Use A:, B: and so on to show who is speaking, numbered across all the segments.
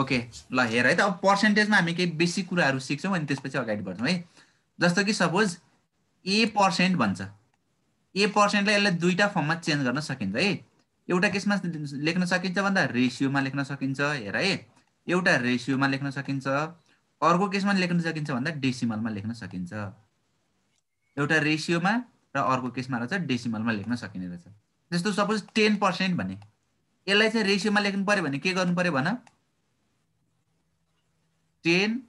A: Okay ल हेर है त अब पर्सेन्टेजमा हामी केही बेसिक कुराहरू सिक्छौँ अनि त्यसपछि अगाडि बढ्छौँ है जस्तो कि सपोज A% भन्छ A%लाई यसलाई दुईटा फर्ममा चेन्ज गर्न सकिन्छ है एउटा केसमा लेख्न सकिन्छ भन्दा रेसियोमा लेख्न सकिन्छ हेर है एउटा रेसियोमा लेख्न सकिन्छ अर्को केसमा लेख्न सकिन्छ भन्दा डेसिमलमा लेख्न सकिन्छ एउटा रेसियोमा र अर्को केसमा रहेछ डेसिमलमा लेख्न सकिने रहेछ जस्तो सपोज 10% भने यसलाई चाहिँ रेसियोमा लेख्नु पर्यो भने के गर्नु पर्यो भन 10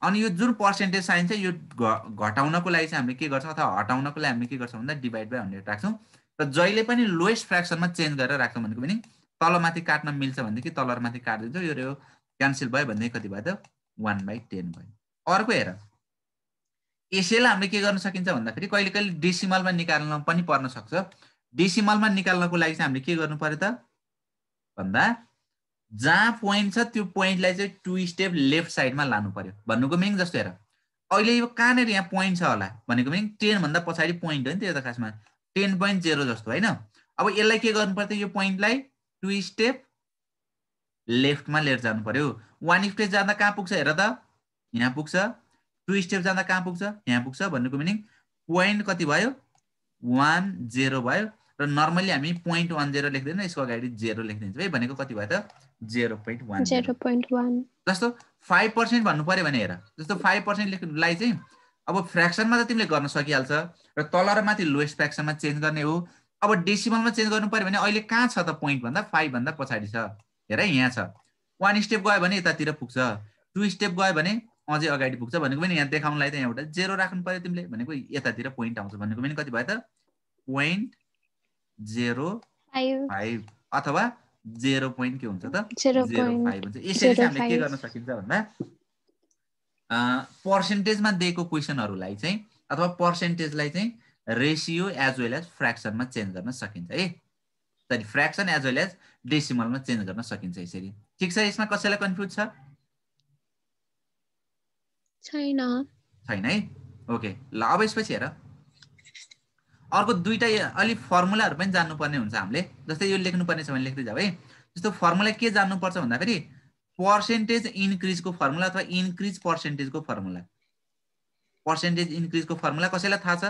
A: अनि यो जुन पर्सेन्टेज साइन छ यो घटाउनको लागि चाहिँ हामीले के गर्छौँ अथवा हटाउनको लागि हामीले के गर्छौँ भन्दा डिभाइड बाइ 100 राख्छौँ र जहिले पनि लोएस्ट फ्र्याक्सनमा चेन्ज गरेर राख्छौँ भनेको पनि तलमाथि काट्न मिल्छ भनेदेखि तल र माथि काटिदिन्छौँ यो क्यान्सल भयो भनेदेखि कति भयो त 1/10 भयो अर्को हेर यसैलाई हामीले के गर्न सकिन्छ भन्दाखेरि कहिले कहिले डेसिमलमा निकाल्न पनि पर्न सक्छ डेसिमलमा निकाल्नको लागि चाहिँ हामीले के गर्नु पर्यो त भन्दा जहाँ पोइन्ट छ त्यो पोइन्टलाई चाहिँ 2 स्टेप लेफ्ट साइडमा लानु पर्यो भन्नुको मिनिङ जस्तो हेर अहिले यो कहाँनिर यहाँ पोइन्ट छ होला भनेको मिनिङ 10 भन्दा पछाडि पोइन्ट हो नि त्यो त खासमा 10.0 जस्तो हैन अब यसलाई के गर्नु पर्छ यो पोइन्टलाई 2 स्टेप लेफ्टमा लिएर जानु पर्यो 1 स्टेप जाँदा कहाँ पुग्छ हेर त यहाँ पुग्छ 2 स्टेप जाँदा कहाँ पुग्छ यहाँ पुग्छ भन्नुको मिनिङ पोइन्ट कति भयो 10 भयो र नर्मली हामी 0.10 लेख्दैन यसको अगाडि 0 लेखिदिन्छौँ है भनेको कति भयो त 0.1 जस्तो 5% भन्नु पर्यो भने हेर जस्तो 5% लेख्नुलाई चाहिँ अब फ्र्याक्सनमा त तिमीले गर्न सकिहाल्छ र तल र माथि लोएस्ट फ्र्याक्सनमा चेन्ज गर्ने हो अब डेसिमलमा चेन्ज गर्नु पर्यो भने अहिले कहाँ छ त पोइन्ट भन्दा 5 भन्दा पछाडि छ हेर यहाँ छ 1 स्टेप गयो भने यतातिर पुग्छ 2 स्टेप गयो भने अझै अगाडि पुग्छ भनेको पनि यहाँ देखाउनलाई त एउटा 0 राख्नु पर्यो तिमीले भनेको यतातिर पोइन्ट आउँछ भनेको पनि कति भयो त 0.05 अथवा 0 point के हुन्छ त 0.5 हुन्छ यसरी चाहिँ हामीले के गर्न सकिन्छ भन्दा पर्सेन्टेजमा दिएको क्वेशनहरुलाई चाहिँ अथवा पर्सेन्टेजलाई चाहिँ रेशियो एज वेल एज फ्र्याक्सनमा चेन्ज गर्न सकिन्छ है sorry fraction as well as डेसिमलमा चेन्ज गर्न सकिन्छ यसरी ठीक छ यसमा कसैलाई कन्फ्युज छ
B: छैन
A: छैन है ओके ल अब यसपछि हेर अर्को दुईटा अलि फर्मुलाहरु पनि जान्नु पर्ने हुन्छ हामीले जस्तै यो लेख्नु पर्ने छ भने लेख्दै जाऊ है जस्तो फर्मुला के जान्नु पर्छ भन्दा फेरि पर्सेन्टेज इन्क्रिज को फर्मुला अथवा इन्क्रिज पर्सेन्टेज को फर्मुला पर्सेन्टेज इन्क्रिज को फर्मुला कसैलाई थाहा छ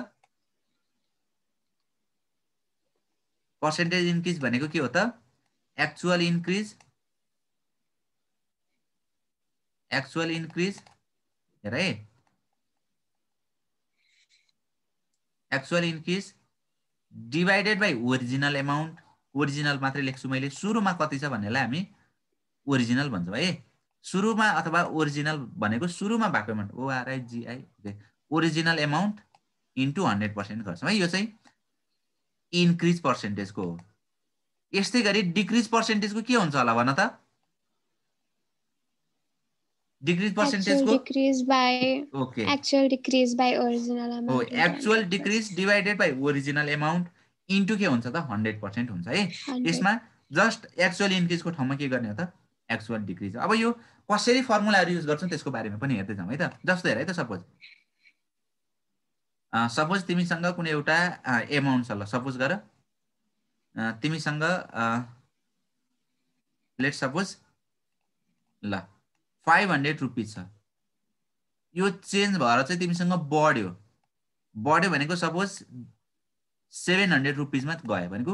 A: पर्सेन्टेज इन्क्रिज भनेको के हो त एक्चुअल इन्क्रिज हेर है actual increase divided by original amount original मात्रै लेख्छु मैले सुरुमा कति छ भन्नेलाई हामी ओरिजिनल भन्छौँ है सुरुमा अथवा ओरिजिनल भनेको सुरुमा भएको amount ORIGI original amount into 100% गर्छौँ है यो चाहिँ इन्क्रिज पर्सेन्टेज को हो यस्तै गरी डिक्रिज पर्सेन्टेज को के हुन्छ होला भन त डिक्रिज पर्सेन्टेज को
B: decrease by
A: okay
B: actual decrease by original amount
A: हो actual decrease divided by original amount into के हुन्छ त 100% हुन्छ है यसमा जस्ट एक्चुअल इन्क्रिज को ठाउँमा के गर्ने हो त एक्चुअल डिक्रिज अब यो कसरी फर्मुलाहरु युज गर्छौं त्यसको बारेमा पनि हेर्दै जाउँ है त जस्तो हेर है त सपोज तिमीसँग कुनै एउटा अमाउन्ट छ ल सपोज गर तिमीसँग लेट सपोज ल 500 रुपैयाँ छ यो चेन्ज भएर चाहिँ तिमीसँग बढ्यो भनेको सपोज 700 रुपैयाँ मा गयो भनेको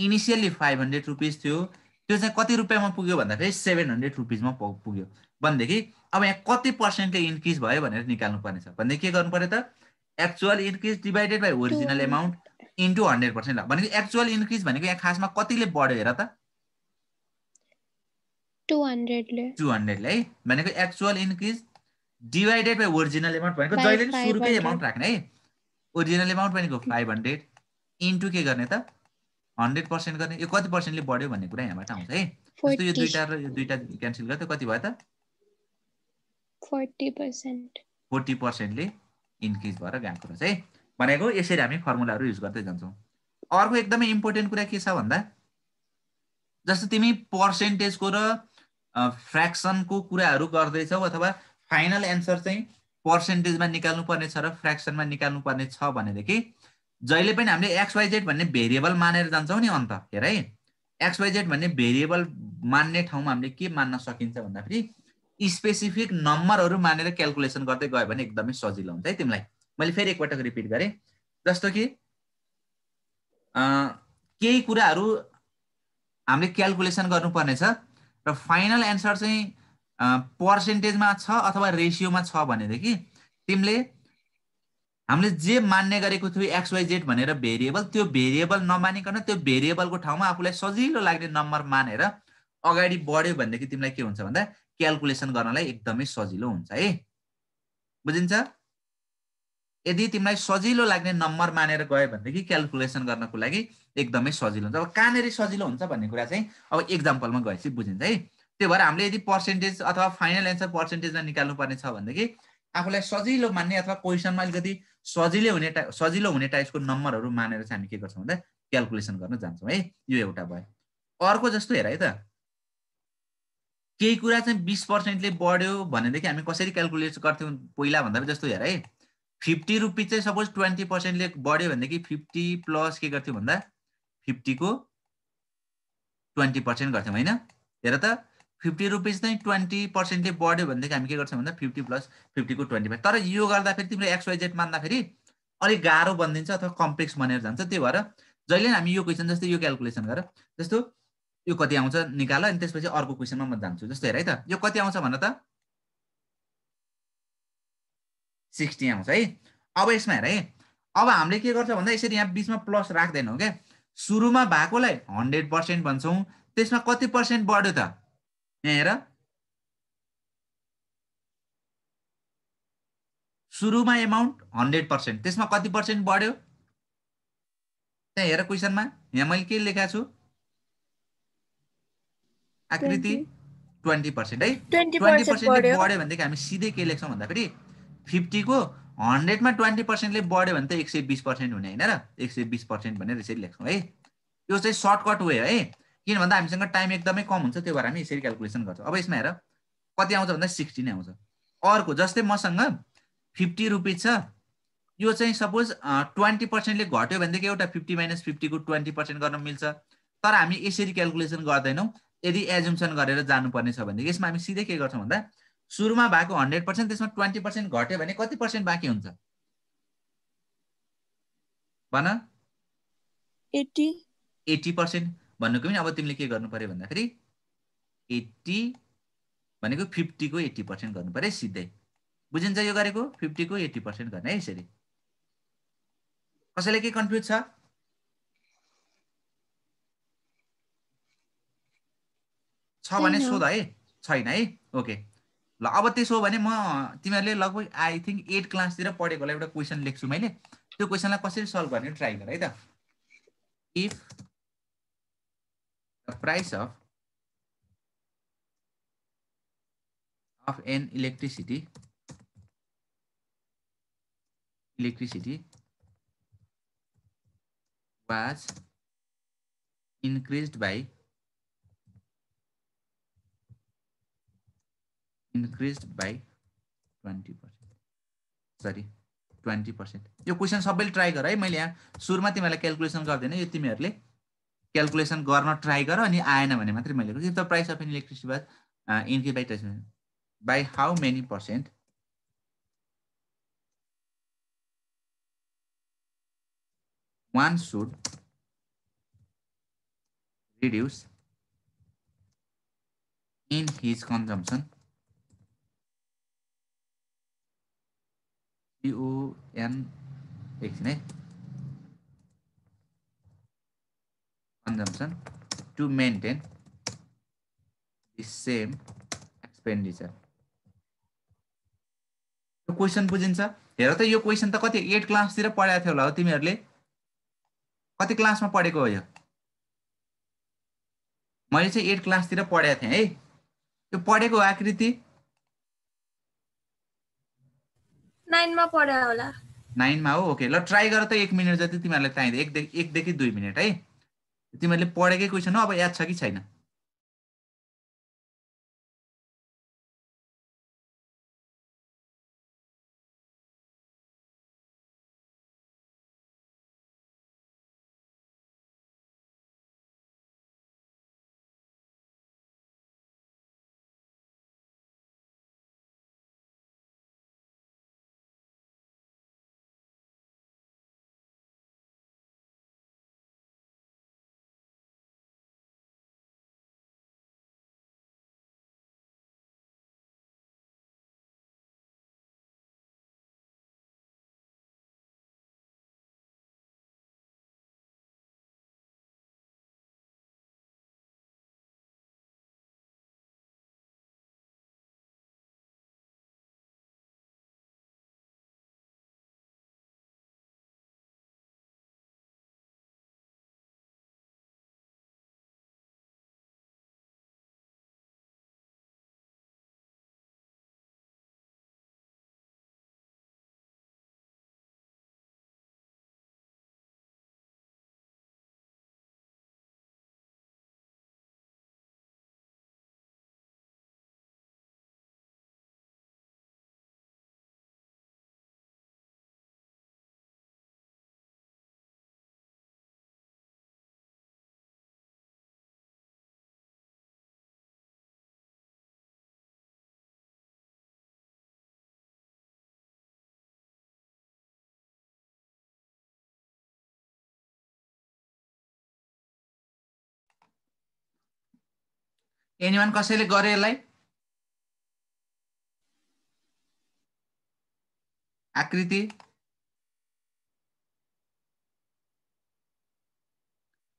A: इनिशियली 500 रुपैयाँ थियो त्यो चाहिँ कति रुपैयाँमा पुग्यो भन्दाखेरि 700 रुपैयाँ मा पुग्यो भन्देखि अब यहाँ कति पर्सेन्टले इन्क्रिज भयो भनेर निकाल्नु पर्ने छ भन्दै के गर्नु पर्यो त actual increase divided by original amount into 100% ल भनेको एक्चुअल इन्क्रिज भनेको यहाँ खासमा कतिले बढ्यो हेर त 200 ले है भनेको actual increase divided by original amount भनेको जहिले पनि सुरुकै अमाउन्ट राख्ने है ओरिजिनल अमाउन्ट भनेको 500 इन्टु के गर्ने त 100% गर्ने यो कति पर्सेन्टले बढ्यो भन्ने कुरा यहाँबाट आउँछ है जस्तो यो दुईटा र यो दुईटा क्यान्सल गर्दा कति भयो त 40% ले इन्क्रिज भएर गएको रहेछ है भनेको यसरी हामी फर्मुलाहरु युज गर्दै जान्छौं अर्को एकदमै इम्पोर्टेन्ट कुरा के छ भन्दा जस्तो तिमी पर्सेन्टेज को र फ्र्याक्सन को कुराहरु गर्दै छौ अथवा फाइनल एन्सर चाहिँ पर्सेन्टेजमा निकाल्नु पर्ने छ र फ्र्याक्सनमा निकाल्नु पर्ने छ भनेदेखि जहिले पनि हामीले XYZ भन्ने भेरिएबल मानेर जान्छौं नि अन्त हेर है XYZ भन्ने भेरिएबल मान्ने ठाउँमा हामीले के मान्न सकिन्छ भन्दाखेरि स्पेसिफिक नम्बरहरू मानेर क्याल्कुलेसन गर्दै गयो भने एकदमै सजिलो हुन्छ है तिमीलाई। मैले फेरि एकपटक रिपिट गरेँ, जस्तो कि केही कुराहरू हामीले क्याल्कुलेसन गर्नुपर्ने छ र फाइनल एन्सर चाहिँ पर्सेन्टेजमा छ अथवा रेसियोमा छ भनेदेखि तिमीले हामीले जे मान्ने गरेको थियो XYZ भनेर भेरिएबल, त्यो भेरिएबल नमानिकन त्यो भेरिएबलको ठाउँमा आफूलाई सजिलो लाग्ने नम्बर मानेर अगाडि बढ्यो भनेदेखि तिमीलाई के हुन्छ भन्दा क्याल्कुलेसन गर्नलाई एकदमै सजिलो हुन्छ है। बुझिन्छ? यदि तिमीलाई सजिलो लाग्ने नम्बर मानेर गयो भनेदेखि क्याल्कुलेसन गर्नको लागि एकदमै सजिलो हुन्छ। अब कहाँनिर सजिलो हुन्छ भन्ने कुरा चाहिँ अब एक्जाम्पलमा गएपछि बुझिन्छ है। त्यही भएर हामीले यदि पर्सेन्टेज अथवा फाइनल एन्सर पर्सेन्टेजमा निकाल्नु पर्ने छ भनेदेखि आफूलाई सजिलो मान्ने अथवा क्वेसनमा अलिकति सजिलो हुने टाइप्सको नम्बरहरू मानेर चाहिँ हामी के गर्छौँ भन्दा क्याल्कुलेसन गर्न जान्छौँ है। यो एउटा भयो। अर्को जस्तो हेर है त, केही कुरा चाहिँ 20%ले बढ्यो भनेदेखि हामी कसरी क्याल्कुलेट गर्थ्यौँ पहिला भन्दा जस्तो हेर है, 50 रुपिस चाहिँ सपोज 20%ले बढ्यो भनेदेखि 50 प्लस के गर्थ्यौँ भन्दा 50 को 20% गर्थ्यौँ होइन। हेर त 50 रुपिस चाहिँ 20%ले बढ्यो भनेदेखि हामी के गर्छौँ भन्दा 50 प्लस 50 को 25। तर यो गर्दाखेरि तिमीले XYZ मान्दाखेरि अलिक गाह्रो बनिन्छ अथवा कम्प्लेक्स बनेर जान्छ। त्यही भएर जहिले हामी यो क्वेसन जस्तै यो क्याल्कुलेसन गर, जस्तो यो कति आउँछ निकाल अनि त्यसपछि अर्को क्वेसनमा म जान्छु। जस्तो हेर है त, यो कति आउँछ भन त, 60 आउँछ है। अब यसमा हेर है, अब हामीले के गर्छ भन्दा यसरी यहाँ बिचमा प्लस राख्दैनौँ क्या, सुरुमा भएकोलाई 100% भन्छौँ, त्यसमा कति पर्सेन्ट बढ्यो त यहाँ हेर, सुरुमा एमाउन्ट 100%, त्यसमा कति पर्सेन्ट बढ्यो त्यहाँ हेर क्वेसनमा, यहाँ मैले के लेखेको छु आकृति 20% है। 20% बढ्यो भनेदेखि हामी सिधै के लेख्छौँ भन्दाखेरि 50 को 100 मा 20%ले बढ्यो भने त 120% हुने होइन र, 120% भनेर यसरी लेख्छौँ है। यो चाहिँ सर्टकट वे है, किन भन्दा हामीसँग टाइम एकदमै कम हुन्छ, त्यही भएर हामी यसरी क्याल्कुलेसन गर्छौँ। अब यसमा हेर कति आउँछ भन्दा 60 नै आउँछ। अर्को जस्तै मसँग 50 रुपिस छ, यो चाहिँ सपोज 20%ले घट्यो भनेदेखि एउटा 50 माइनस 50 को 20% गर्न मिल्छ। तर हामी यसरी क्याल्कुलेसन गर्दैनौँ, यदि एजुम्सन गरेर जानुपर्ने छ भनेदेखि यसमा हामी सिधै के गर्छौँ भन्दा सुरुमा भएको 100%, त्यसमा 20% घट्यो भने कति पर्सेन्ट बाँकी हुन्छ भन, 80% भन्नुको पनि अब तिमीले के गर्नु पर्यो भन्दाखेरि 80 भनेको 50 को 80% गर्नु पर्यो सिधै। बुझिन्छ यो गरेको, 50 को 80% गर्ने है यसरी। कसैले के कन्फ्युज छ? छ भने सोध है, छैन है, ओके ल। अब त्यसो हो भने म तिमीहरूले लगभग आई थिङ्क 8 क्लासतिर पढेकोलाई एउटा क्वेसन लेख्छु मैले, त्यो क्वेसनलाई कसरी सल्भ गर्ने ट्राई गर है त। If the price of an electricity was increased by 20%, यो क्वेसन सबैले ट्राई गर है। मैले यहाँ सुरुमा तिमीहरूलाई क्याल्कुलेसन गर्दैन, यो तिमीहरूले क्याल्कुलेसन गर्न ट्राई गर, अनि आएन भने मात्रै मैले if the price of an electricity was increase by how many percent one should reduce in his consumption, consumption to maintain the same expenditure। यो क्वेसन बुझिन्छ? हेर त यो क्वेसन त कति 8 क्लासतिर पढाएको थियो होला हो तिमीहरूले, कति क्लासमा पढेको हो यो? मैले चाहिँ 8 क्लासतिर पढाएको थिएँ है, यो पढेको आकृति
C: 9 मा पढ्या होला।
A: 9 मा हो, ओके ल ट्राई गर त 1 मिनेट जति तिमीहरूलाई चाहिन्छ, 1 देखि 2 मिनेट है। तिमीहरूले पढेकै क्वेसन हो, अब याद छ कि छैन? एनीवन कसैले गर्यो यसलाई आकृति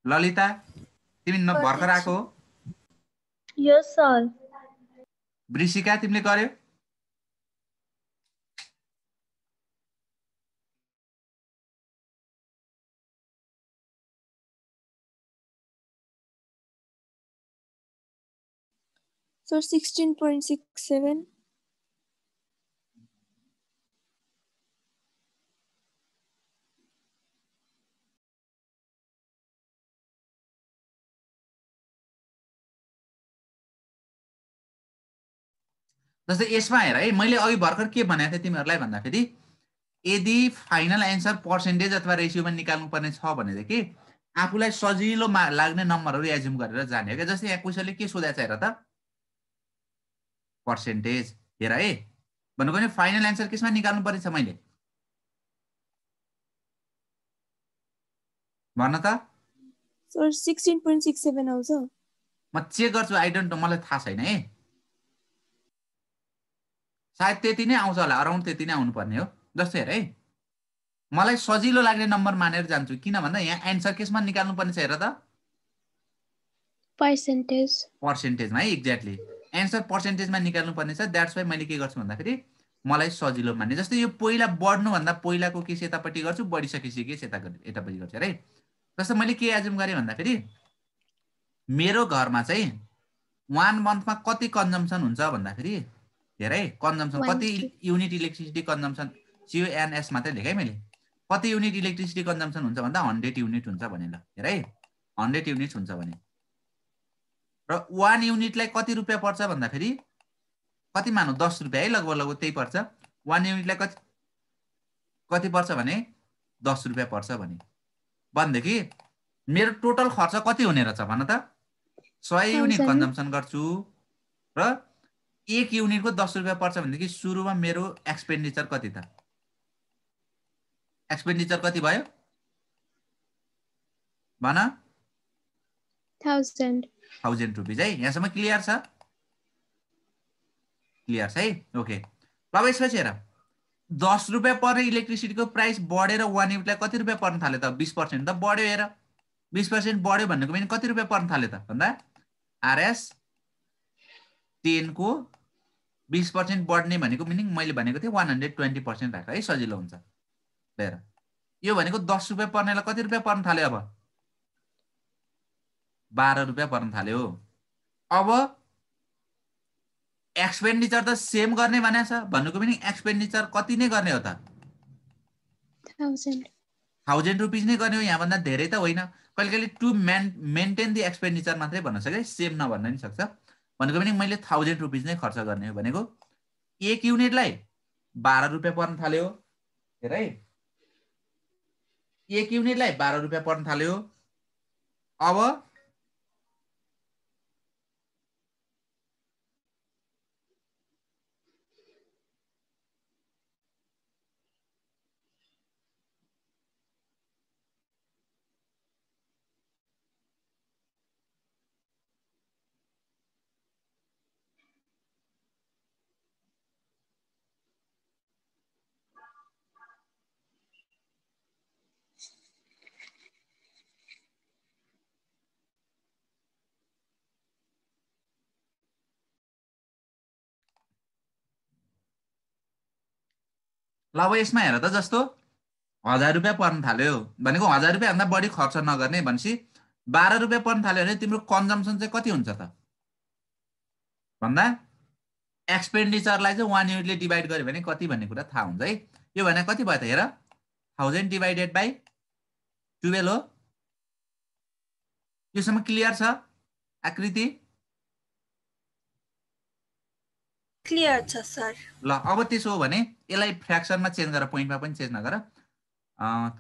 A: ललिता तिमी भर्खर आएको हो
C: यस सर
A: वृषिका तिमीले गर्यो
D: सर 16.67
A: जस्तै यसमा हेर है मैले अघि भर्खर के भनेको थिएँ तिमीहरूलाई भन्दाखेरि यदि फाइनल एन्सर पर्सेन्टेज अथवा रेसियोमा निकाल्नु पर्ने छ भनेदेखि आफूलाई सजिलो लाग्ने नम्बरहरू एज्युम गरेर जाने हो क्या जस्तै यहाँ क्वेसनले के सोधेको छ हेर त पर्सेन्टेज हेर है भनेको नि फाइनल एन्सर केसमा निकाल्नु पर्ने छ मैले भन्न त
D: सर 16.67 आउँछ
A: म चेक गर्छु आई डोन्ट नो मलाई थाहा छैन है सायद त्यति नै आउँछ होला अराउन्ड त्यति नै आउनु पर्ने हो जस्तै हेर है मलाई सजिलो लाग्ने नम्बर मानेर जान्छु किन भन्दा यहाँ एन्सर केसमा निकाल्नु पर्ने छ हेर त पर्सेन्टेजमा है एक्ज्याक्टली एन्सर पर्सेन्टेजमा निकाल्नु पर्ने छ द्याट्स वाइ मैले के गर्छु भन्दाखेरि मलाई सजिलो मान्ने जस्तै यो पहिला बढ्नुभन्दा पहिलाको केस यतापट्टि गर्छु बढिसकेपछि केस यतापट्टि गर्छु हेर है जस्तो मैले के एज्युम गरेँ भन्दाखेरि मेरो घरमा चाहिँ 1 मन्थमा कति कन्जम्सन हुन्छ भन्दाखेरि हेर है कन्जम्सन कति युनिट इलेक्ट्रिसिटी कन्जम्सन CUNS मात्रै लेखेँ मैले कति युनिट इलेक्ट्रिसिटी कन्जम्सन हुन्छ भन्दा 100 युनिट हुन्छ भनेर हेर है 100 युनिट हुन्छ भने र 1 युनिटलाई कति रुपियाँ पर्छ भन्दाखेरि कति मानौ 10 रुपियाँ है लगभग त्यही पर्छ 1 युनिटलाई कति पर्छ भने 10 रुपियाँ पर्छ भनेदेखि मेरो टोटल खर्च कति हुने रहेछ भन त 100 युनिट कन्जम्सन गर्छु र 1 युनिटको 10 रुपियाँ पर्छ भनेदेखि सुरुमा मेरो एक्सपेन्डिचर कति त एक्सपेन्डिचर कति भयो भन 1000 रुपियाँ है यहाँसम्म क्लियर छ है ओके अब यसपछि हेर 10 रुपियाँ पर्ने इलेक्ट्रिसिटीको प्राइस बढेर 1 युनिटलाई कति रुपियाँ पर्न थाल्यो त 20% त बढ्यो हेर 20% बढ्यो भन्नेको पनि कति रुपियाँ पर्न थाल्यो त भन्दा RS 10 को 20% बढ्ने भनेको मिनिङ मैले भनेको थिएँ 120% राख है सजिलो हुन्छ हेर यो भनेको 10 रुपियाँ पर्नेलाई कति रुपियाँ पर्न थाल्यो अब 12 रुपियाँ पर्न थाल्यो अब एक्सपेन्डिचर त सेम गर्ने भनेको छ भन्नुको पनि एक्सपेन्डिचर कति नै गर्ने हो त 1000 रुपियाँ नै गर्ने हो यहाँ भन्दा धेरै त होइन कहिले कहिले टु मेन्टेन द एक्सपेन्डिचर मात्रै भन्न सक्छ सेम नभन्न पनि सक्छ भनेको पनि मैले 1000 रुपियाँ नै खर्च गर्ने हो भनेको 1 युनिटलाई 12 रुपियाँ पर्न थाल्यो हेर है 1 युनिटलाई 12 रुपियाँ पर्न थाल्यो अब ल अब यसमा हेर त जस्तो 1000 रुपियाँ पर्न थाल्यो भनेको 1000 रुपियाँ भन्दा बढी खर्च नगर्ने भनेपछि 12 रुपियाँ पर्न थाल्यो भने तिम्रो कन्जम्सन चाहिँ कति हुन्छ त भन्दा एक्सपेन्डिचरलाई चाहिँ 1 युनिटले डिभाइड गर्यो भने कति भन्ने कुरा थाहा हुन्छ है यो भने कति भयो त हेर 1000 डिभाइडेड बाइ 12 हो योसम्म क्लियर छ आकृति
C: क्लियर छ सर
A: ल अब त्यसो हो भने यसलाई फ्र्याक्सनमा चेन्ज गरेर पोइन्टमा पनि चेन्ज नगर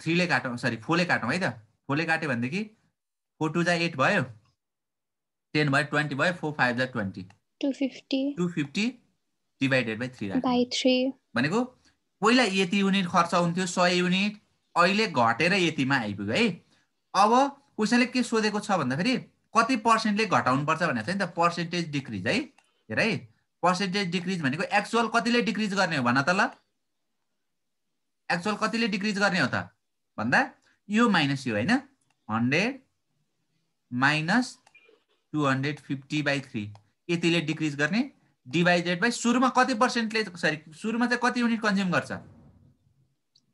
A: 3 ले काटौँ सरी 4 ले काटौँ है त 4 ले काट्यो भनेदेखि 4 2 जा 8 भयो 10 भयो 20 भयो 4 5 जा 20 250 डिभाइडेड बाइ 3 भनेको पहिला यति युनिट खर्च हुन्थ्यो 100 युनिट अहिले घटेर यतिमा आइपुग्यो है अब क्वेसनले के सोधेको छ भन्दाखेरि कति पर्सेन्टले घटाउनु पर्छ भनेको छ नि त पर्सेन्टेज डिक्रिज है हेर है पर्सेन्टेज डिक्रिज भनेको एक्चुअल कतिले डिक्रिज गर्ने हो भन त ल एक्चुअल कतिले डिक्रिज गर्ने हो त भन्दा यो माइनस यो हैन 100 माइनस 250/3 यतिले डिक्रिज गर्ने डिभाइडेड बाइ सुरुमा कति पर्सेन्टले सरी सुरुमा चाहिँ कति युनिट कन्ज्युम गर्छ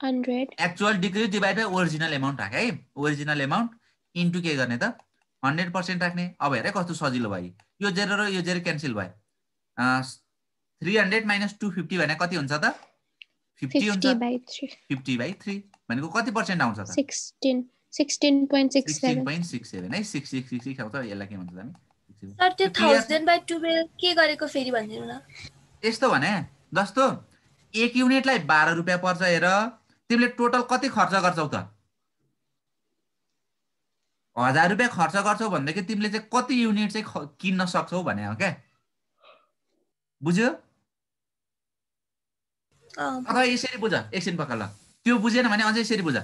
B: 100
A: actual decrease divide by original amount राख है ओरिजिनल एमाउन्ट इन्टु के गर्ने त 100% राख्ने अब हेर कस्तो सजिलो भयो यो 0 र यो 0 क्यान्सल भयो 300 माइनस 250 भने कति हुन्छ त 50 हुन्छ
B: 50/3
A: 50/3 भनेको कति पर्सेन्ट आउँछ त
B: 16.67
A: 16.67 है 6666 आउँछ यसलाई के भन्छ हामी
C: सर त्यो 1000/12 के गरेको फेरि भन्दिनु न
A: यस्तो भने जस्तो 1 युनिटलाई 12 रुपैयाँ पर्छ हेर तिमीले टोटल कति खर्च गर्छौ त 1000 रुपैयाँ खर्च गर्छौ भन्दाखेरि तिमीले चाहिँ कति युनिट चाहिँ किन्न सक्छौ भने हो क्या बुझ्यो अथवा यसरी बुझ एकछिन पक्का ल त्यो बुझेन भने अझै यसरी बुझ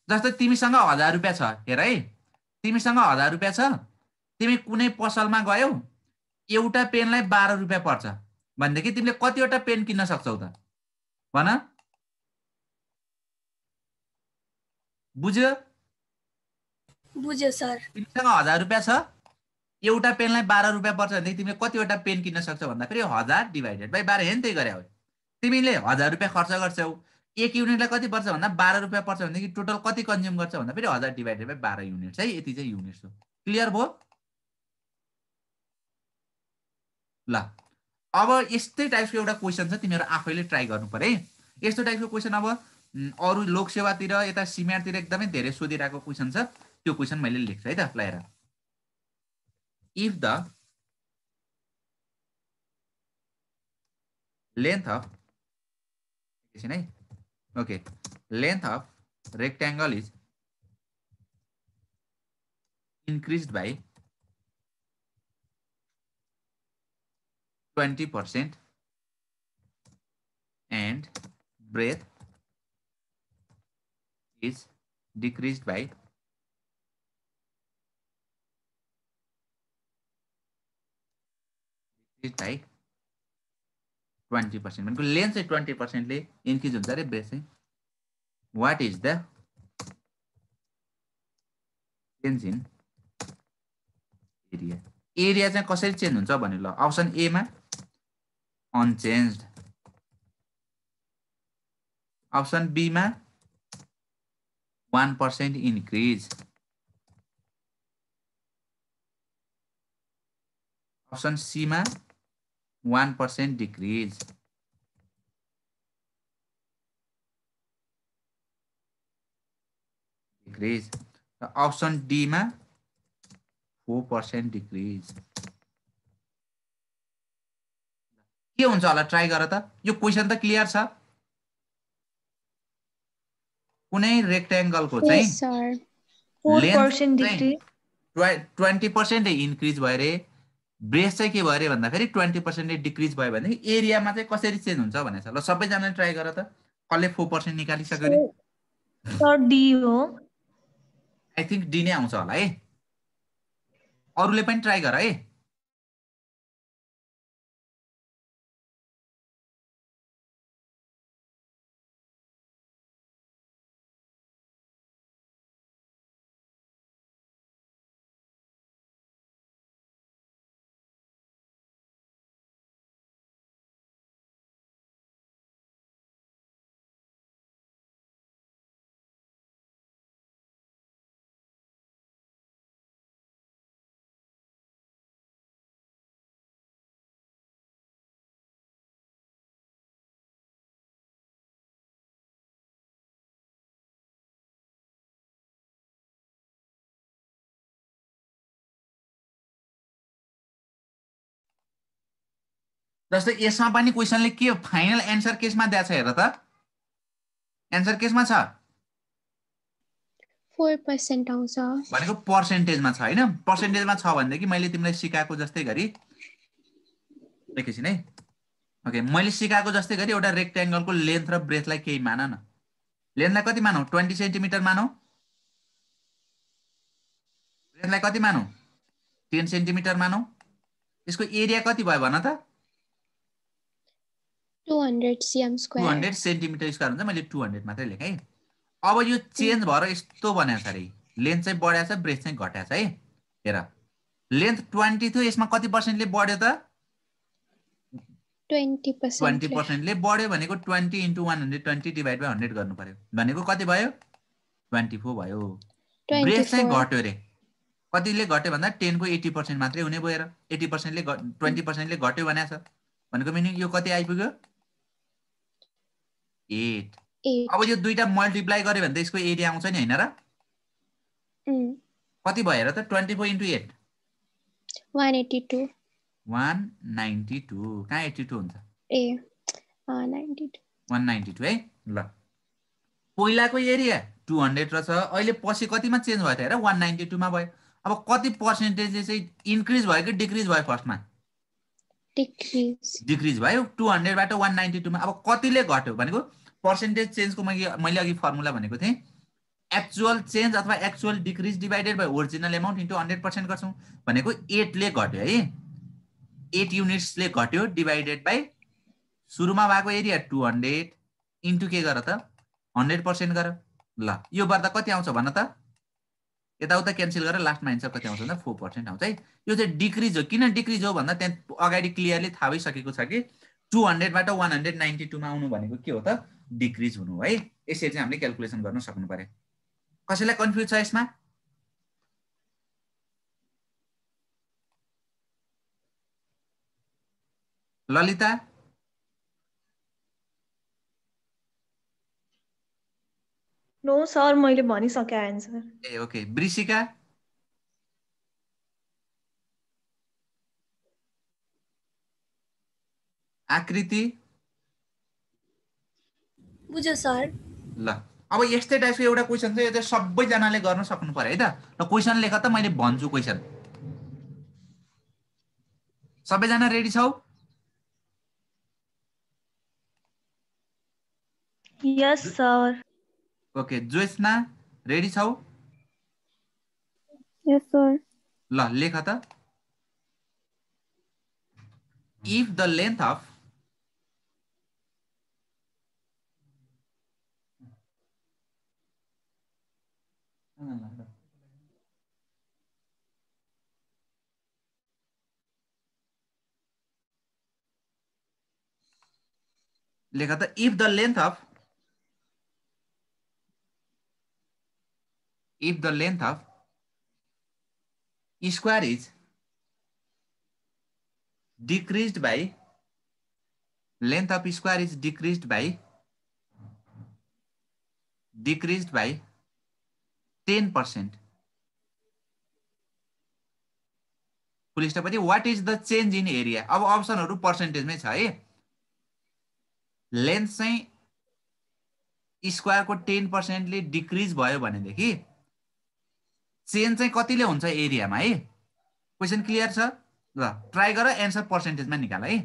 A: जस्तो तिमीसँग 1000 रुपैयाँ छ हेर है तिमीसँग 1000 रुपैयाँ छ तिमी कुनै पसलमा गयौ एउटा पेनलाई 12 रुपैयाँ पर्छ भनेदेखि तिमीले कतिवटा पेन किन्न सक्छौ त भन बुझ्यो
C: बुझ्यो सर
A: तिमीसँग 1000 रुपैयाँ छ एउटा पेनलाई 12 रुपैयाँ पर्छ भनेदेखि तिमीले कतिवटा पेन किन्न सक्छौ भन्दाखेरि 1000 डिभाइडेड बाइ 12 हेन त्यही गरे हो तिमीले 1000 रुपैयाँ खर्च गर्छौ एक युनिटलाई कति पर्छ भन्दा 12 रुपैयाँ पर्छ भनेदेखि टोटल कति कन्ज्युम गर्छ भन्दा फेरि 1000 डिभाइडेड बाइ 12 युनिट्स है यति चाहिँ युनिट्स हो क्लियर भयो ल अब यस्तै टाइपको एउटा क्वेशन छ तिमीहरु आफैले ट्राई गर्नु पर्यो है यस्तो टाइपको क्वेशन अब अरु लोक सेवातिर यता सिमेन्टतिर एकदमै धेरै सोधिरहेको क्वेशन छ त्यो क्वेशन मैले लेख्छु है त ल हेर if the length of length of rectangle is increased by 20% and breadth is decreased by 20% भनेको लेन्थ चाहिँ 20% ले इन्क्रिज हुन्छ रे ब्रेथ चाहिँ what is the change in area area चाहिँ कसरी चेन्ज हुन्छ भने ल अप्सन ए मा अनचेन्ज्ड अप्सन बी मा 1% इन्क्रिज अप्सन सी मा 1% decrease ऑप्शन डी मा 4% डिक्रिज के हुन्छ होला ट्राई गर त यो क्वेशन त क्लियर छ कुनै रेक्टेंगल को चाहिँ
B: Yes, sir.
C: 4% decrease
A: 20% इन्क्रिज भयो रे ब्रेथ चाहिँ के भयो रे भन्दा फेरि 20% डिक्रिज भयो भने एरियामा चाहिँ कसरी चेन्ज हुन्छ भनेछ ल सबैजनाले ट्राई गर त कसले 4% निकालिसक्यो रे
C: सर डी हो
A: आई थिंक डी नै आउँछ होला है अरूले पनि ट्राई गर है जस्तै यसमा पनि क्वेशनले के फाइनल एन्सर केसमा दिएको छ हेर त एन्सर केसमा छ
B: 4% आउँछ
A: भनेको पर्सेन्टेजमा छ हैन पर्सेन्टेजमा छ भनेदेखि मैले तिमीलाई सिकाएको जस्तै गरी एकैछिन है ओके मैले सिकाएको जस्तै गरी एउटा रेक्टेंगलको लेन्थ र ब्रेथलाई केही मान न लेन्थलाई कति मानौ 20 सेन्टिमिटर मानौ ब्रेथलाई कति मानौ 10 सेन्टिमिटर मानौ यसको एरिया कति भयो भन त
B: 200 cm square.
A: 200 सेन्टिमिटर स्क्वायर हुन्छ मैले 200 मात्रै लेखेँ है अब यो चेन्ज भएर यस्तो बनेको छ रे लेन्थ चाहिँ बढ्या छ ब्रेथ चाहिँ घट्या छ है हेर लेन्थ 20 थियो यसमा कति पर्सेन्टले बढ्यो त
B: 20%.
A: 20% ले बढ्यो भनेको 20 into 120 divided by 100 गर्नु पर्यो भनेको कति भयो 24 भयो ब्रेथ चाहिँ
B: 24.
A: घट्यो रे कतिले घट्यो भन्दा 10 को 80% मात्रै हुने भयो र 80% ले 20% ले घट्यो भनेको छ भनेको मिनिङ यो कति आइपुग्यो 8
B: 8.
A: अब यो दुईटा मल्टिप्लाई गर्यो भने त यसको एरिया आउँछ नि हैन र कति भयो र त 24 into 8
B: 182.
A: 192 कहाँ 82 हुन्छ
B: ए 192.
A: 192 है ल पहिलाको एरिया 200 र छ अहिले पछि कतिमा चेन्ज भयो त हेर 192 मा भयो अब कति पर्सेन्टेज चाहिँ इन्क्रिज भयो कि डिक्रिज भयो फर्स्टमा
B: Decrease.
A: डिक्रिज भयो 200 बाट 192 मा अब कतिले घट्यो भनेको पर्सेन्टेज चेन्जको मैले अघि फर्मुला भनेको थिएँ एक्चुअल चेन्ज अथवा actual decrease divided by original amount into 100% गर्छौं भनेको 8 ले घट्यो है 8 युनिट्स ले घट्यो डिवाइडेड बाइ सुरुमा भएको एरिया 200 इन्टु के गर त 100% गर ल यो गर्दा कति आउँछ भन त यताउता क्यान्सल गरेर लास्टमा आन्सर कति आउँछ भन्दा 4% आउँछ है यो चाहिँ डिक्रिज हो किन डिक्रिज हो भन्दा त्यहाँ अगाडि क्लियरली थाहा भइसकेको छ कि 200 बाट 192 मा आउनु भनेको के हो त डिक्रिज हुनु है यसरी चाहिँ हामीले क्याल्कुलेसन गर्न सक्नु पर्यो कसैलाई कन्फ्युज छ यसमा ललिता
E: नो सर मैले भनिसके आन्सर
A: ए ओके वृषिका आकृति
C: बुझ्यो सर
A: ल अब यस्तै टाइपको एउटा क्वेशन चाहिँ यो चाहिँ सबैजनाले गर्न सक्नु पर्यो है त ल क्वेशन लेख त मैले भन्छु क्वेशन सबैजना रेडी छौ
E: यस सर
A: ओके ज्योत्सना रेडी छौ
D: Yes, sir.
A: ल लेख त if the length of लेख त if the length of square is decreased by length of square is decreased by 10%. Full stop पछि what is the change in area अब अप्सनहरु पर्सेन्टेजमै छ है लेन्थ चाहिँ स्क्वायरको 10% ले डिक्रिज भयो भनेदेखि चेन्ज चाहिँ कतिले हुन्छ एरियामा है क्वेशन क्लियर छ ल ट्राई गर एन्सर पर्सेन्टेजमा निकाल है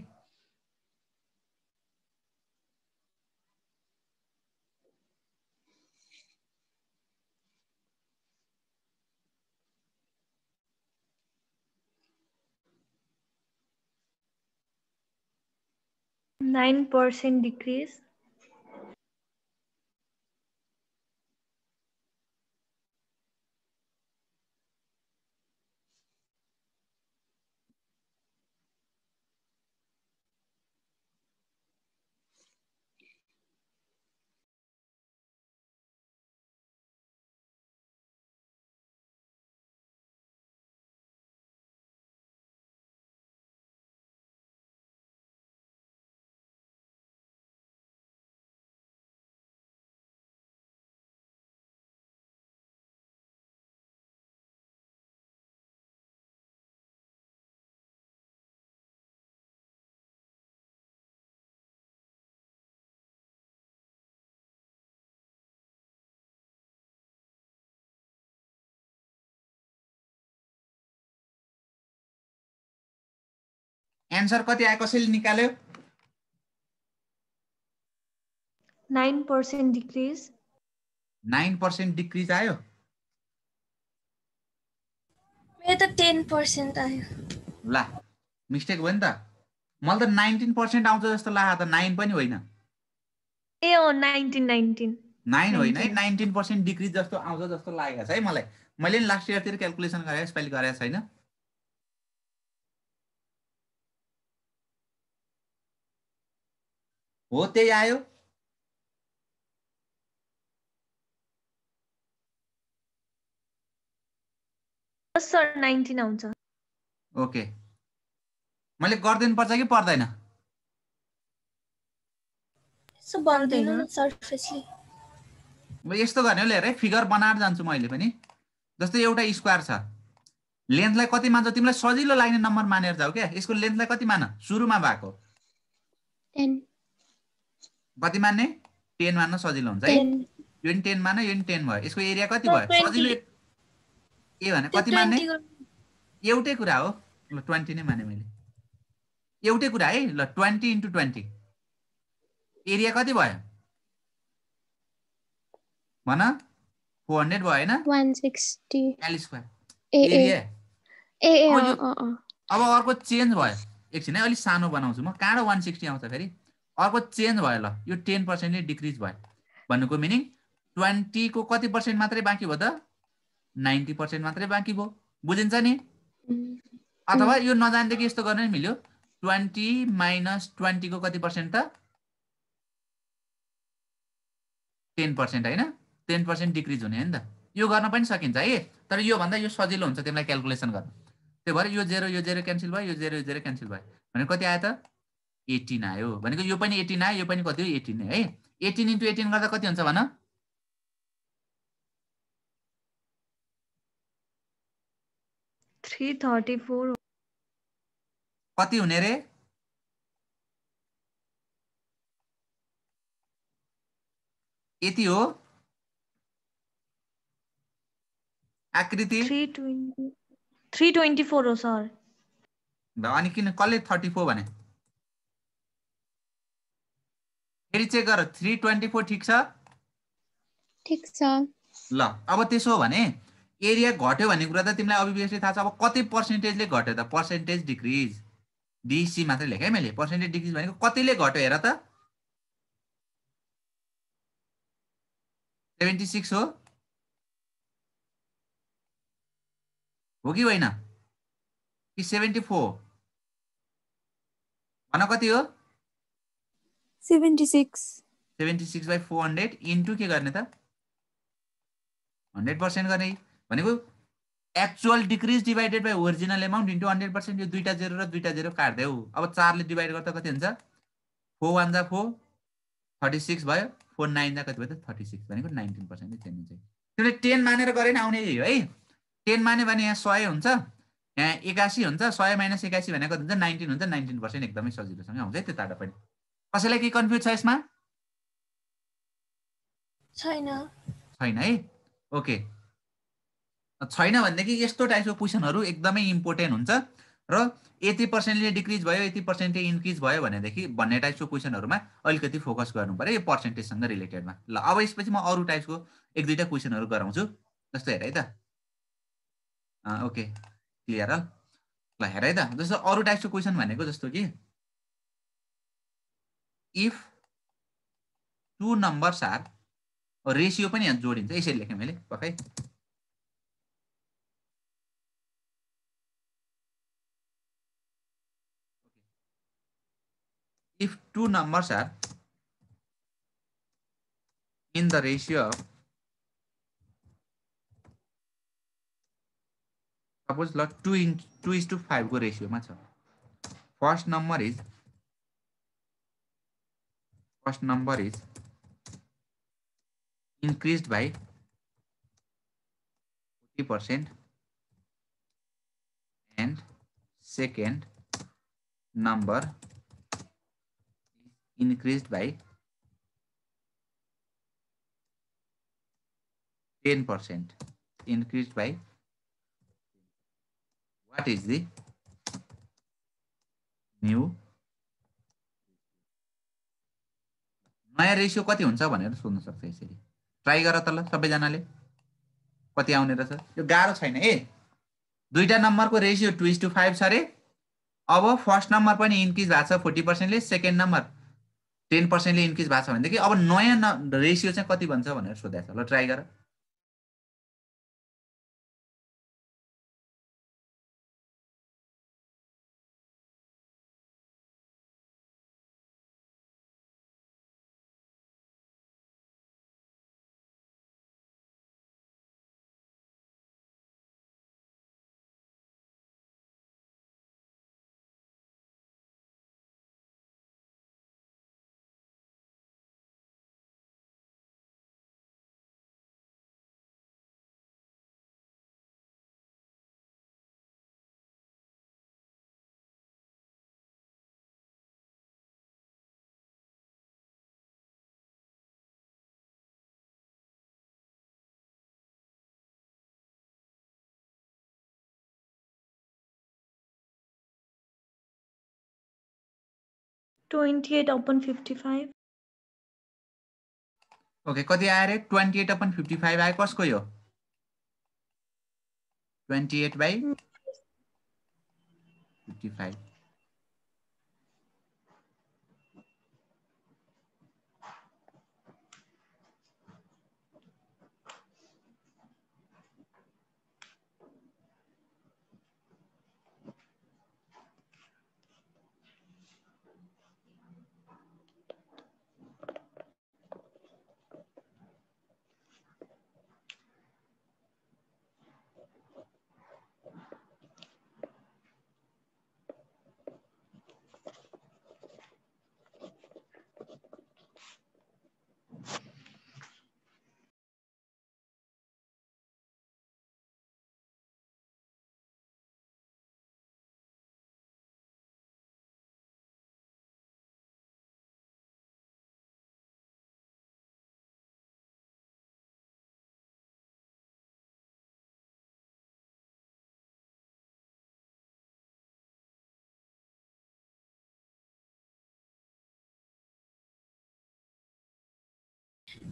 E: %9 decrease
A: एन्सर कति आयो कसैले निकाल्यो
E: 9% decrease
A: 9% डिक्रिज आयो
C: मेरो त 10% आयो
A: ला मिस्टेक भयो नि त मलाई त 19% आउँछ जस्तो लाग्यो त 9 पनि होइन
E: ए हो 19
A: 9 होइन है 19% डिक्रिज जस्तो आउँछ जस्तो लागेको छ है मलाई मैले नि लास्ट इयरतिर क्याल्कुलेसन गरेँ यसपालि गरेको छैन हो त्यही आयो
E: सर 19 आउँछ
A: ओके मैले गरिदिनु पर्छ कि पर्दैन
C: सो भन्दिनु न सरफेसली
A: अब यस्तो गर्ने हो हेर है फिगर बनाएर जान्छु मैले पनि जस्तै एउटा स्क्वायर छ लेन्थलाई कति मान्छ तिमीलाई सजिलो लाग्ने नम्बर मानेर जाऊ क्या यसको लेन्थलाई कति मान सुरुमा भएको
B: 10
A: कति मान्ने 10 मान्न सजिलो हुन्छ है
B: 10
A: यो नि 10 मान यो नि 10 भयो यसको एरिया कति भयो सजिलो ए भने कति मान्ने एउटै कुरा हो ल 20 नै माने मैले एउटै कुरा है ल 20 × 20 एरिया कति भयो भन 400 भयो हैन
B: 160
A: एल स्क्वायर
B: ए
A: एरिया
B: ए ए
A: अब अर्को चेन्ज भयो एकछिन है अलि सानो बनाउँछु म कहाँ 160 आउँछ फेरि अर्को चेन्ज भयो ल यो 10% ले डिक्रिज भयो भन्नुको मिनिङ 20 को कति % मात्रै बाँकी भयो त 90% मात्रै बाँकी भयो बुझिन्छ नि अथवा यो नजान्दै यस्तो गर्न मिल्यो 20 - 20 को कति % त 10% हैन 10% डिक्रिज हुने हैन त यो गर्न पनि सकिन्छ है तर यो भन्दा यो सजिलो हुन्छ तिमीलाई क्याल्कुलेसन गर्न त्यही भएर यो 0 क्यान्सल भयो यो 0 क्यान्सल भयो भने कति आयो त 18 आयो भनेको यो पनि 18 आयो यो पनि कति हो 18 है 18 × 18 गर्दा कति हुन्छ भन
E: 334
A: कति हुने रे यति हो आकृति
E: 324 हो सर
A: अनि किन कसले 34 भने फेरि चेक गर 324 ठिक छ ल अब त्यसो हो भने एरिया घट्यो भन्ने कुरा त तिमीलाई अभियसली थाहा छ अब कति पर्सेन्टेजले घट्यो त पर्सेन्टेज डिक्रिज डीसी मात्रै लेखे मैले पर्सेन्टेज डिक्रिज भनेको कतिले घट्यो हेर त 76 हो कि होइन कि 74 भन कति हो
D: 76/400
A: इन्टु के गर्ने त 100% गर्ने भनेको actual decrease divided by original amount into 100% यो दुईटा 0 र दुईटा 0 काट्देऊ अब 4 ले डिवाइड गर्दा कति हुन्छ 4 1 जा 4 36 भयो 4 9 जा कति भयो त 36 भनेको 19% नै चेन्ज हुन्छ तिमीले 10 मानेर गरे नि आउने है 10 माने भने यहाँ 100 हुन्छ यहाँ 81 हुन्छ 100 - 81 भनेको कति हुन्छ 19 हुन्छ 19% एकदमै सजिलोसँग आउँछ है त्यताबाट पनि कसैलाई के कन्फ्युज छ यसमा
C: छैन
A: है ओके छैन भनेदेखि यस्तो टाइपको क्वेसनहरु एकदमै इम्पोर्टेन्ट हुन्छ र यति पर्सेन्टले डिक्रिज भयो यति पर्सेन्टले इन्क्रिज भयो भनेदेखि भन्ने टाइपको क्वेसनहरुमा अलिकति फोकस गर्नु पर्यो यो पर्सेन्टेजसँग रिलेटेडमा ल अब यसपछि म अरु टाइपको एक दुईटा क्वेसनहरु गराउँछु जस्तो हेर है त ओके क्लियर ल हेर है त जस्तो अरु टाइपको क्वेसन भनेको जस्तो कि if two numbers are ratio पनि यहाँ जोडिन्छ यसरी लेखे मैले पक्कै if two numbers are in the ratio of suppose like 2:5 को ratio मा छ first number is increased by 40% and second number increased by 10%. Increased by what is the new नयाँ रेशियो कति हुन्छ भनेर सोध्न सक्छ यसरी ट्राई गर त ल सबैजनाले कति आउने रहेछ यो गाह्रो छैन दुईटा नम्बरको रेसियो 2:5 छ अरे। अब फर्स्ट नम्बर पनि इन्क्रिज भएको छ 40% ले, सेकेन्ड नम्बर 10% ले इन्क्रिज भएको छ भनेदेखि अब नयाँ रेसियो चाहिँ कति बन्छ भनेर सोधेको छ। ल ट्राई गर।
E: $28 upon 55.
A: ओके कति आयो रे? 28 अपन 55 आयो। कसको यो? 28/55।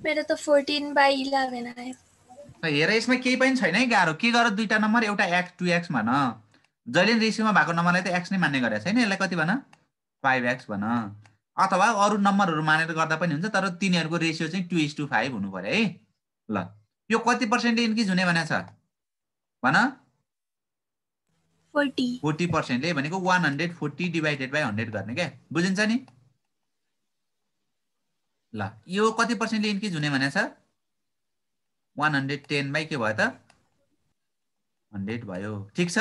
C: मेरो त 14/11 आयो।
A: हेर यसमा केही पनि छैन है गाह्रो। के गर दुईटा नम्बर एउटा x 2x भन। जहिले रेसियोमा भएको नम्बरलाई त x नै मान्ने गरेको छैन। यसलाई कति भन? 5x भन। अथवा अरू नम्बरहरू मानेर गर्दा पनि हुन्छ, तर तिनीहरूको रेसियो चाहिँ 2:5 हुनु पर्यो है। ल यो कति पर्सेन्टले इन्क्रिज हुने भनेको छ भन? 40% ले भनेको 140 डिभाइडेड बाइ 100 गर्ने क्या। बुझिन्छ नि? ल यो कति पर्सेन्टले इन्क्रिज हुने भनेको छ? 110 बाइ के भयो त? 100 भयो। ठिक छ?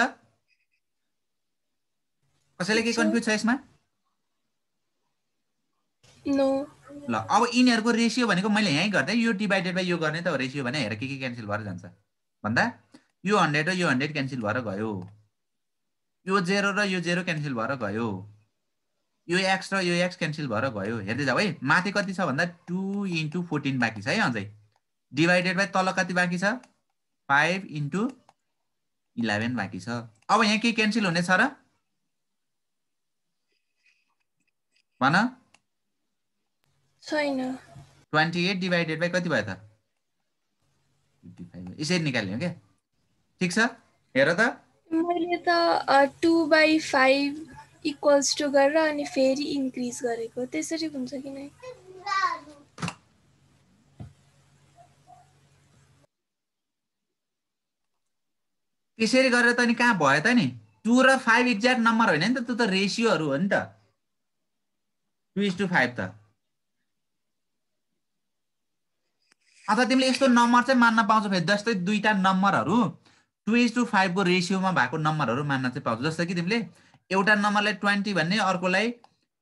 A: कसैले के कन्फ्युज छ यसमा?
C: नो।
A: ल अब यिनीहरूको रेसियो भनेको मैले यहीँ गर्दै यो डिभाइडेड बाइ यो गर्ने त हो रेसियो भने। हेर के क्यान्सल भएर जान्छ भन्दा यो 100 र यो 100 क्यान्सल भएर गयो। यो 0 र यो 0 क्यान्सल भएर गयो। यो x र यो x क्यान्सल भएर गयो। हेर्दै जाऊ है। माथि कति छ भन्दा 2 × 14 बाँकी छ है अझै। डिभाइडेड बाइ तल कति बाँकी छ? 5 × 11 बाँकी छ। अब यहाँ के क्यान्सल हुने छ र भन?
C: छैन।
A: 28 डिभाइडेड बाइ कति भयो त? 55। यसरी निकाल्ने हो क्या। ठिक छ? हेर त।
C: मैले त 2/5 इक्वल्स टु गरेर अनि फेरि इन्क्रिज गरेको। त्यसरी हुन्छ कि नै?
A: त्यसरी गरेर त नि कहाँ भयो त नि? 2 र 5 एक्ज्याक्ट नम्बर होइन नि त, त्यो त रेसियोहरू हो नि त। 2:5 त। अथवा तिमीले यस्तो नम्बर चाहिँ मान्न पाउँछौ फेरि, जस्तै दुईटा नम्बरहरू 2:5 को रेसियोमा भएको नम्बरहरू मान्न चाहिँ पाउँछौ। जस्तै कि तिमीले एउटा नम्बरलाई 20 भन्ने, अर्कोलाई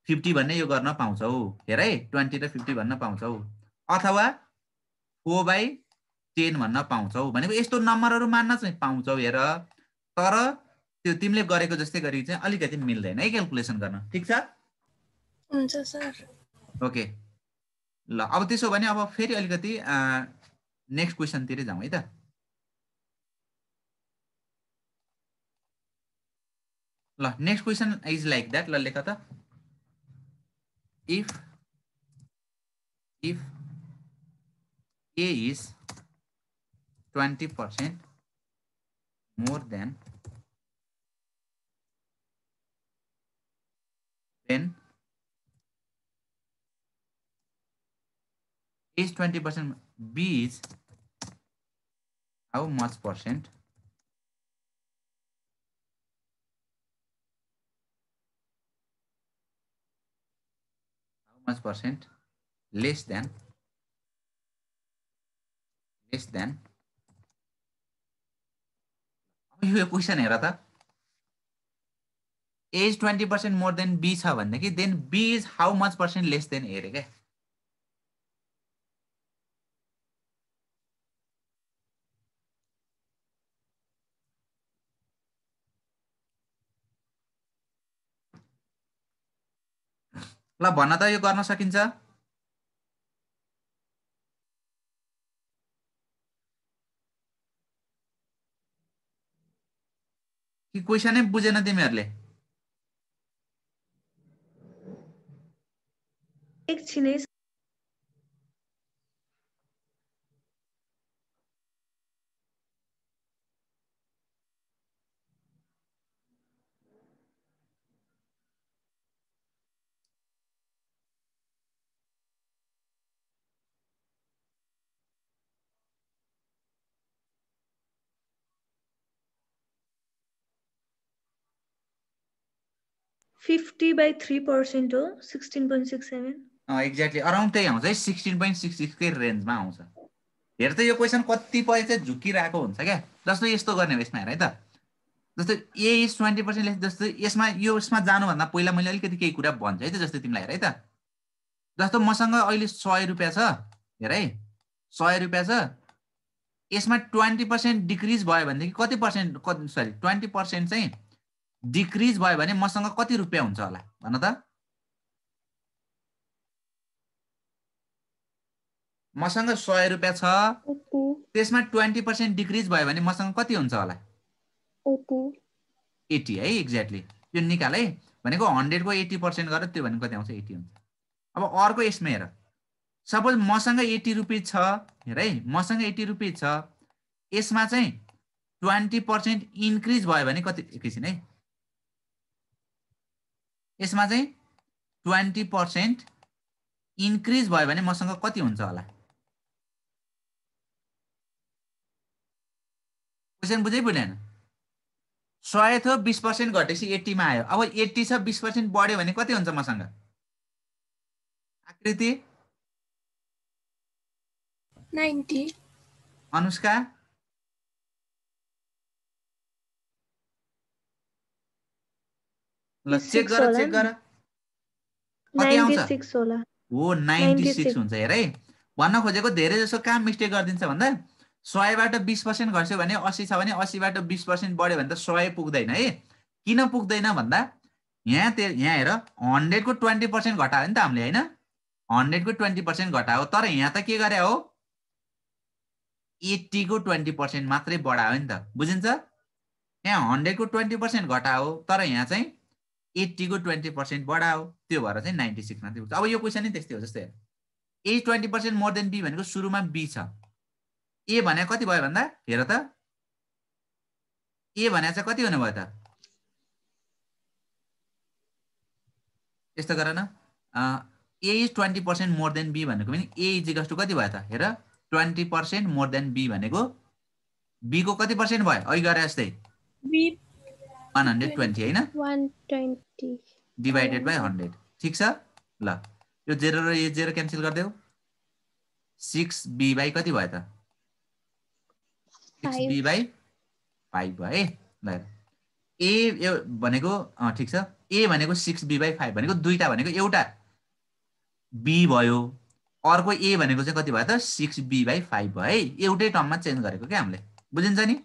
A: 50 भन्ने यो गर्न पाउँछौ। हेर है, 20 र 50 भन्न पाउँछौ। अथवा 4/10 भन्न पाउँछौ। भनेको यस्तो नम्बरहरू मान्न चाहिँ पाउँछौ। हेर, तर त्यो तिमीले गरेको जस्तै गरी चाहिँ अलिकति मिल्दैन है क्याल्कुलेसन गर्न। ठिक छ?
C: हुन्छ सर।
A: ओके ल अब त्यसो भने अब फेरि अलिकति नेक्स्ट क्वेसनतिरै जाउँ है त। ल next question is like that. ल लेख त। If A is 20% more than 10 is 20%. B is how much percent? How much percent less than यो क्वेसन हेर त A is 20% more than B छ भनेदेखि then B is how much percent less than A रे क्या ल भन्न त यो गर्न सकिन्छ कि क्वेसनै बुझेन तिमीहरुले
E: एकछिन है फिफ्टी बाई 3% हो 16.67
A: एक्ज्याक्टली अराउन्ड त्यही आउँछ है 16.66 कै रेन्जमा आउँछ हेर त यो क्वेसन कतिपय चाहिँ झुकिरहेको हुन्छ क्या जस्तो यस्तो गर्ने हो यसमा हेर है त जस्तो A is 20% लेस जस्तो यसमा जानुभन्दा पहिला मैले अलिकति केही कुरा भन्छु है त जस्तो तिमीलाई हेर है त जस्तो मसँग अहिले 100 रुपैयाँ छ हेर है 100 रुपैयाँ छ यसमा 20% डिक्रिज भयो भनेदेखि कति पर्सेन्ट सरी 20% चाहिँ डिक्रिज भयो भने मसँग कति रुपैयाँ हुन्छ होला भन त मसँग 100 रुपैयाँ छ त्यसमा 20% डिक्रिज भयो भने मसँग कति हुन्छ होला 80 है एक्ज्याक्टली यो निकाल है भनेको 100 को 80% गरेर त्यो भनेको कति आउँछ 80 हुन्छ अब अर्को यसमा हेर सपोज मसँग 80 रुपैयाँ छ हेर है मसँग 80 रुपैयाँ छ यसमा चाहिँ 20% इन्क्रिज भयो भने कति एकैछिन है यसमा चाहिँ 20% इन्क्रिज भयो भने मसँग कति हुन्छ होला क्वेसन बुझै बुझेन 100 थियो 20% घटेपछि 80 मा आयो अब 80 छ 20% बढ्यो भने कति हुन्छ मसँग आकृति
C: 90
A: अनुष्का ल चेक गर कति आउँछ
E: 96 होला
A: हो 96 हुन्छ हेर है भन्न खोजेको धेरै जसो काम मिस्टेक गरिदिन्छ भन्दा 100 बाट 20% घट्यो भने 80 छ भने 80 बाट 20% बढ्यो भने त 100 पुग्दैन है किन पुग्दैन भन्दा यहाँ हेर 100 को 20% घटायो नि त हामीले हैन 100 को 20% घटायो तर यहाँ त के गरे हो 80 को 20% मात्रै बढायो नि त बुझिन्छ यहाँ 100 को 20% घटायो तर यहाँ चाहिँ 80 को 20% बढायो त्यो भएर चाहिँ 96 मात्रै पुग्छ अब यो क्वेसन नि त्यस्तै हो जस्तै A 20% मोर देन B भनेको सुरुमा B छ A भने कति भयो भन्दा हेर त A भने चाहिँ कति हुने भयो त यस्तो गर न A is 20% more than B भनेको पनि A is equals to कति भयो त हेर 20% मोर देन B भनेको B को कति पर्सेन्ट भयो अघि गरे जस्तै
C: B
A: 120 हैन
B: 120
A: डिवाइडेड बाइ 100 ठीक छ ल यो 0 र यो 0 क्यान्सल गरिदेऊ 6B बाइ कति भयो त 6B बाइ 5 भयो है ल A भनेको ठीक छ A भनेको 6B बाइ 5 भनेको दुईटा भनेको एउटा B भयो अर्को A भनेको चाहिँ कति भयो त 6B बाइ 5 भयो है एउटै टर्ममा चेन्ज गरेको के हामीले बुझिन्छ नि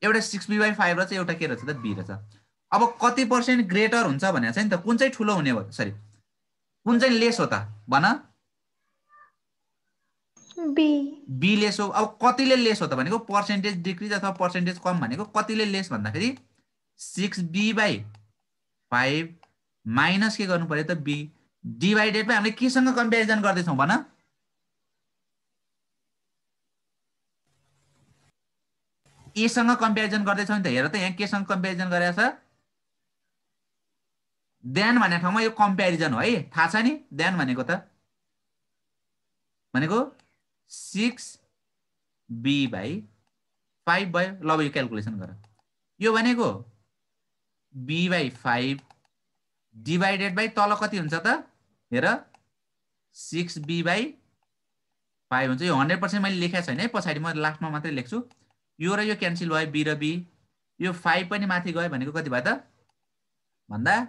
A: एउटा 6B बाइ 5 र चाहिँ एउटा के रहेछ त B रहेछ अब कति पर्सेन्ट ग्रेटर हुन्छ भनेर चाहिँ नि त कुन चाहिँ ठुलो हुने हो सरी कुन चाहिँ लेस हो त भन B लेस हो अब कतिले लेस हो त भनेको पर्सेन्टेज डिक्रिज अथवा पर्सेन्टेज कम भनेको कतिले लेस भन्दाखेरि 6B बाइ 5 माइनस के गर्नु पर्यो त B डिवाइडेड बाइ हामीले केसँग कम्पेरिजन गर्दैछौँ भन A सँग कम्पेरिजन गर्दैछौँ नि त हेर त यहाँ केसँग कम्पेरिजन गरेको छ देन भन्ने ठाउँमा यो कम्प्यारिजन हो है, थाहा छ नि देन भनेको त भनेको 6b/5 भयो। ल यो क्याल्कुलेसन गर। यो भनेको b/5 डिभाइडेड बाइ तल कति हुन्छ त हेर 6b/5 हुन्छ। यो 100% मैले लेखेको छैन है, पछाडि म लास्टमा मात्रै लेख्छु। यो र यो क्यान्सल भयो, b र b, यो 5 पनि माथि गयो भनेको कति भयो त भन्दा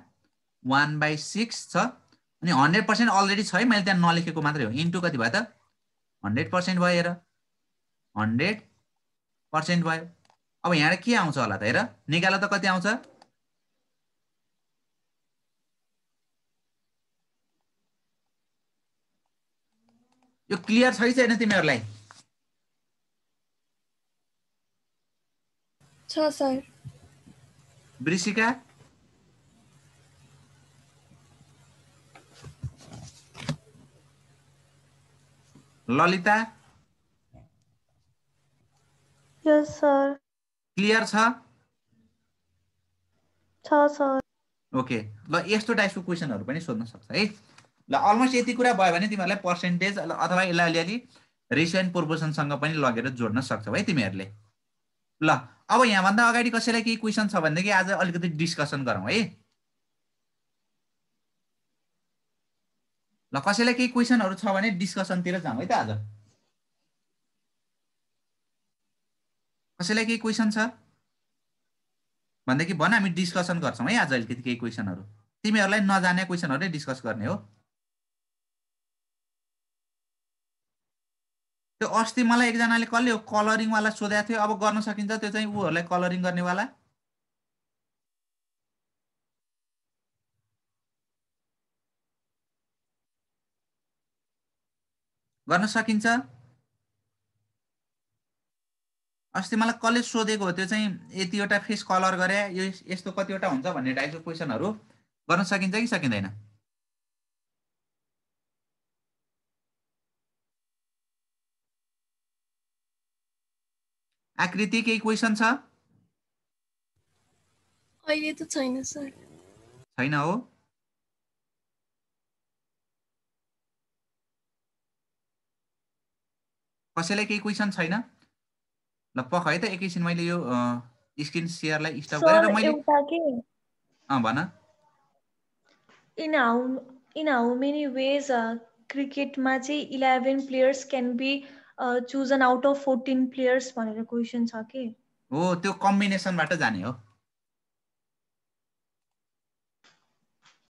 A: 1/6 छ। अनि 100% अलरेडी छ है, मैले त्यहाँ नलेखेको मात्रै हो। इन्टु कति भयो त 100% भयो। हेर 100% भयो। अब यहाँ के आउँछ होला त हेर, निकाल त कति आउँछ। यो क्लियर छ कि छैन तिमीहरूलाई?
C: छ सर।
A: वृषिका ललिता
E: यस सर।
A: क्लियर छ?
E: सर।
A: ओके ल यस्तो टाइपको क्वेसनहरु पनि सोध्न सक्छ है। ल अलमोस्ट यति कुरा भयो भने तिमीहरूलाई पर्सेन्टेज अथवा यसलाई अलिअलि रेसियो एन्ड प्रोपोर्सनसँग पनि लगेर जोड्न सक्छौ है तिमीहरूले। ल अब यहाँभन्दा अगाडि कसैलाई केही क्वेसन छ भनेदेखि आज अलिकति डिस्कसन गरौँ है। ल कसैलाई केही क्वेसनहरु छ भने डिस्कसनतिर जाउँ है त आज। कसैलाई केही क्वेसन छ भनेदेखि भन, हामी डिस्कसन गर्छौँ है आज अलिकति केही क्वेसनहरु। तिमीहरूलाई नजाने क्वेसनहरु डिस्कस गर्ने हो। त्यो अस्ति मलाई एकजनाले कसले कलरिङ वाला सोधेको थियो, अब गर्न सकिन्छ त्यो चाहिँ उहरुलाई कलरिङ गर्ने वाला? गर्न सकिन्छ? अस्ति मलाई कसले सोधेको हो त्यो चाहिँ यतिवटा फेस कलर गरे यो यस्तो कतिवटा हुन्छ भन्ने टाइपको क्वेसनहरु गर्न सकिन्छ कि सकिँदैन? आकृति केही क्वेसन छ?
C: अहिले त छैन सर।
A: छैन हो? कसैलाई केही क्वेसन छैन? ल पख है त एकैछिन मैले यो स्क्रिन शेयरलाई स्टप गरेर मैले
E: एउटा के
A: भन।
E: इन हाउ मेनी वेज क्रिकेटमा चाहिँ 11 players can be chosen out of 14 players भनेर क्वेसन छ के?
A: हो त्यो कम्बिनेसनबाट जाने हो।